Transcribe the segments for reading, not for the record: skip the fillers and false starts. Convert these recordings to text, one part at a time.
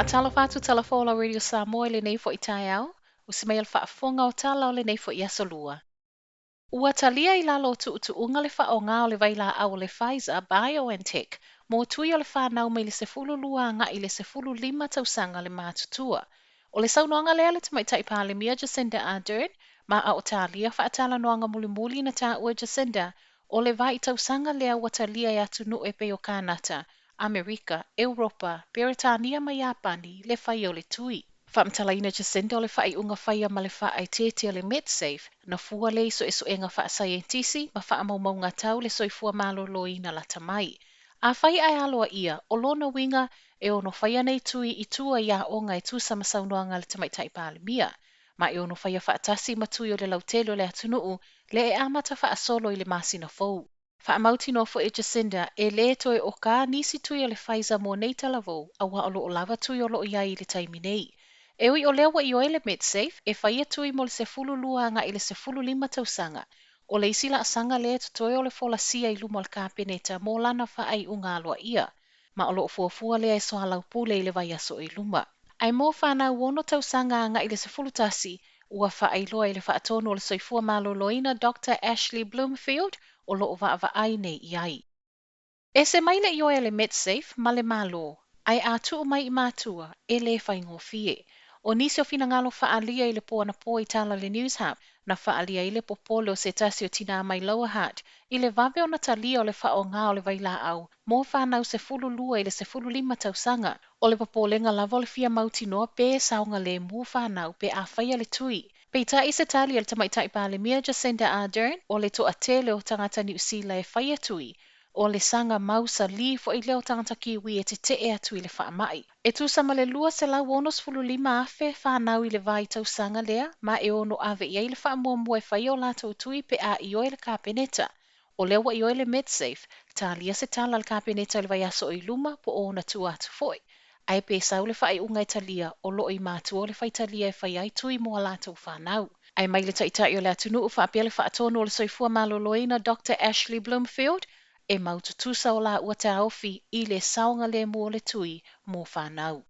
Faatalofa atu Tala Fou o Radio Samoa i lenei foi taeao, usi mai le faafofoga o tala o lenei foi aso lua. Ua talia i lalo o tuutuuga le faaaoga o le vailaau o le Pfizer BioNTech mo tui o le fanau mai le 12 agai i le 15 tausaga le matutua. O le saunoaga lea a le Tamaitai Palemia Jacinda Ardern, ma a o talia faatalanoaga mulimuli na taua e Jacinda o le vaitausaga lea ua talia e atunuu e pei o Kanata, Amerika, Europa, Peretania ma Iapani le faia o le tui. Faamatalaina Jacinda o le faaiuga faia ma le faaeteete a le Medsafe na fua lea i suesuega faasaienitisi ma faamaumauga tau le soifua maloloina lata mai. Afai ae aloaia, o lona uiga e ono faia nei tui i tua i aoga e tusa ma saunoaga a le Tamaitai Palemia, ma e ono faia faatasi ma tui o le lautele o le atunuu lea e amata faasolo i le masina fou. Faamautinoa foi e Jacinda e lē toe oka nisi tui o le Pfizer mo nei talavou, auā o lo o lava tui o lo o i ai i le taimi nei. E ui o lea ua ioe le Medsafe e faia tui mo le 12 agai i le 15 tausaga, o le isi laasaga lea e totoe o le folasia i luma o le Kapeneta mo lana faaiuga aloaia, ma o lo o fuafua lea e soalaupule i le vaiaso i luma. Ae mo fanau 6 tausaga agai i le 11, ua faailoa e le faatonu o le soifua maloloina Dr. Ashley Bloomfield o lo o vaavaai nei i ai. Ese mai le ioe a le Medsafe ma le Malo, ae a tuu mai i matua, e lē faigofie. O nisi o finagalo faaalia i le po anapo i tala a le Newshub, na faaalia ai le popole o se tasi o tinā mai Lower Hutt i le vave ona talia o le faaaoga o le vailaau mo fanau 12 i le 15 tausaga. O le popolega lava o le fia mautinoa pe saogalemu fanau pe a faia le tui. Peitai i se tali a le Tamaitai Palemia Jacinda Ardern, o le toatele o tagata Niu Sila e faia tui, o le saga mausalī foi lea o tagata Kiwi e tetee atu i le faamai. E tusa ma le 265,000 fanau i le vaitausaga lea, ma e ono ave i ai le faamuamua e faia o latou tui pe a ioe le Kapeneta. O lea ua ioe le Medsafe, talia se tala a le Kapeneta i le vaiaso i luma po o ona tua atu foi. Ae pe sau le faaiuga e talia, o lo o i matua le faitalia e faia ai tui mo a latou fanau. Ae mai le taitai o le atunuu faapea le faatonu o le soifua maloloina Dr. Ashley Bloomfield, e mau tutusa o laua taofi i le saogalemu o le tui mo fanau.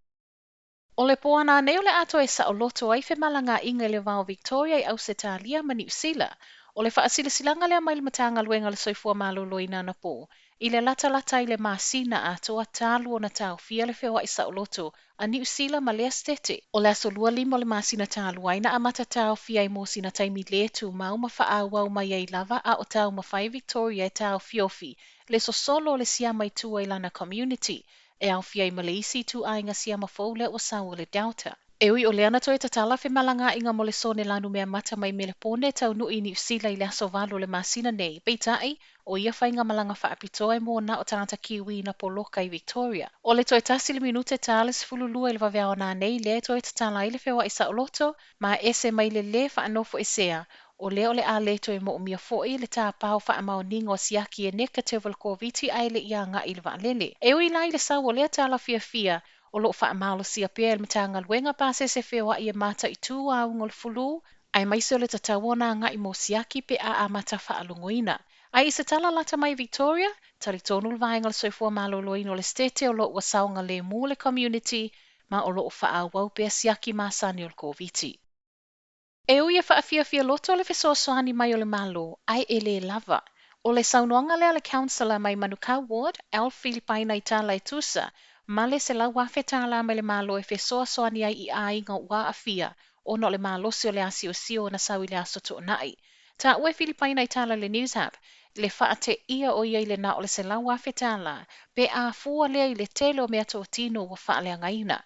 O le po ananei o le a toe saoloto ai femalagaaiga i le va o Victoria i Ausetalia ma Niu Sila. O le faasilasilaga lea mai le Matagaluega o le Soifua Maloloina anapo, i le latalata i le masina atoa talu ona taofia le feoai saoloto a Niu Sila ma lea setete. O le aso 25 o le masina talu ai na amata taofia ai mo sina taimi le tumau ma faaauau mai ai lava a o taumafai Victoria e taofiofi le sosolo o le siama i tua i lana community, e aofia ai ma le isi ituaiga siama fou lea ua sau o le Delta. E ui o lea na toe tatala femalagaaiga mo le sone lanumeamata mai Melepone taunuu i Niu Sila i le aso 8 o le masina nei, peitai, o ia faigamalaga faapitoa e mo na o tagata Kiwi na poloka i Victoria. O le toe 1 le minute ta le 12 i le vaveao ananei lea e toe tatala ai le feoai saoloto, ma ese mai le lē faanofoesea, o lea o le a le toe moomia foi le tāpao faamaoniga o siaki e negative o le Koviti ae le i agai i le vaalele. E ui la i le sau o lea tala fiafia, o lo o faamalosia pea e le Matagaluega pasese feoai e mataitū auga o le fulu, aemaise o le tatau ona agai mo siaki pe a amata faalogoina. Ae i se tala lata mai Victoria, talitonu le vaega o le soifua maloloina o le setete o lo o ua saogalemu le community ma o lo o faaauau pea siaki masani o le Koviti. E ui e faafiafia loto le fesoasoani mai o le Malo, ae e lē lava. O le saunoaga lea a le Councillor mai Manukau Ward, Alf Filipaina i tala e tusa ma le $100,000 mai le Malo e fesoasoani ai i aiga ua aafia ona o le malosi o le asiosio na sau i le aso Toonai. Taua e Filipaina i tala i le Newshub, le faateia o ia i le na o le $100,000 pe a fua lea i le tele o meatotino ua faaleagaina.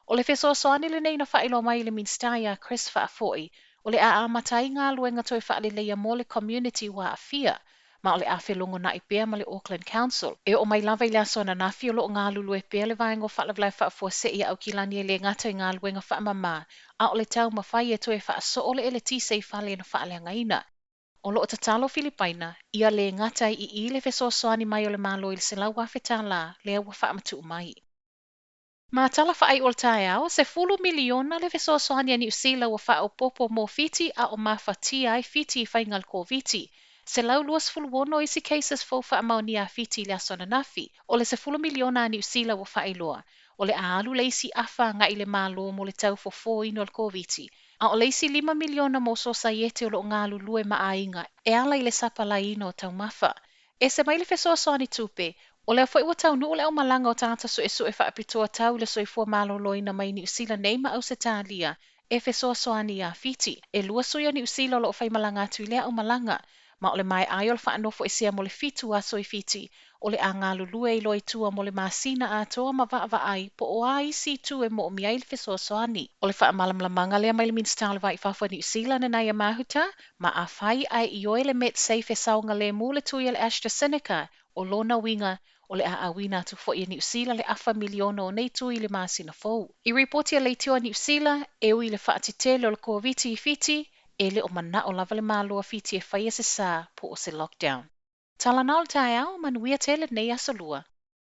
O le fesoasoani lenei na faailoa mai e le Minisita ia Chris Faafoi, o le a amata ai galuega toe faaleleia mo le community ua aafia, ma o le a felogonai pea ma le Auckland Council. E oo mai lava i le aso ananafi o lo o galulue pea le vaega o faalavelave faafuasei a Aukilani e lē gata i galuega faamamā, a o le taumafai e toe faasoo le eletise i fale na faaleagaina. O lo o tatalo Filipaina, ia lē gata ai i i le fesoasoani mai o le Malo i le $100,000 lea ua faamatuu mai. Ma tala faaiu o le taeao, 10 miliona le fesoasoani a Niu Sila ua faaopoopo mo Fiti a o mafatia ai Fiti i faiga o le Koviti. 126 isi cases fou faamaonia a Fiti i le aso ananafi. O le 10 miliona a Niu Sila ua faailoa, O le a alu le isi afa agai i le Malo mo le tau fofōina o le Koviti, a o le isi $5 miliona mo sosaiete o lo o galulue ma aiga e ala i le sapalaiina o taumafa. Ese mai le fesoasoani tupe, o lea foi ua taunuu le aumalaga o tagata suesue faapitoa tau i le soifua maloloina mai Niu Sila nei ma Ausetalia e fesoasoani iā Fiti. E 2 sui o Niu Sila o lo o faimalaga atu i lea aumalaga, ma o le maea ai o le faanofoesea mo le 7 aso i Fiti, o le a galulue ai loa i tua mo le masina atoa ma vaavaai po o a isi itu e moomia ai le fesoasoani. O le faamalamalamaga lea mai le Minisita o le Va i Fafo a Niu Sila Nanaia Mahuta, ma afai ae ioe le Medsafe e saogalemu le tui a le AstraZeneca, o lona uiga o le a auina atu foi e Niu Sila le afa miliona o nei tui i le masina fou. I ripoti a leitio a Niu Sila, e ui i le faatetele o le Koviti i Fiti, e le o manao lava le Malo a Fiti e faia se sa po o se lockdown. Tala na o le taeao, manuia tele lenei aso Lua.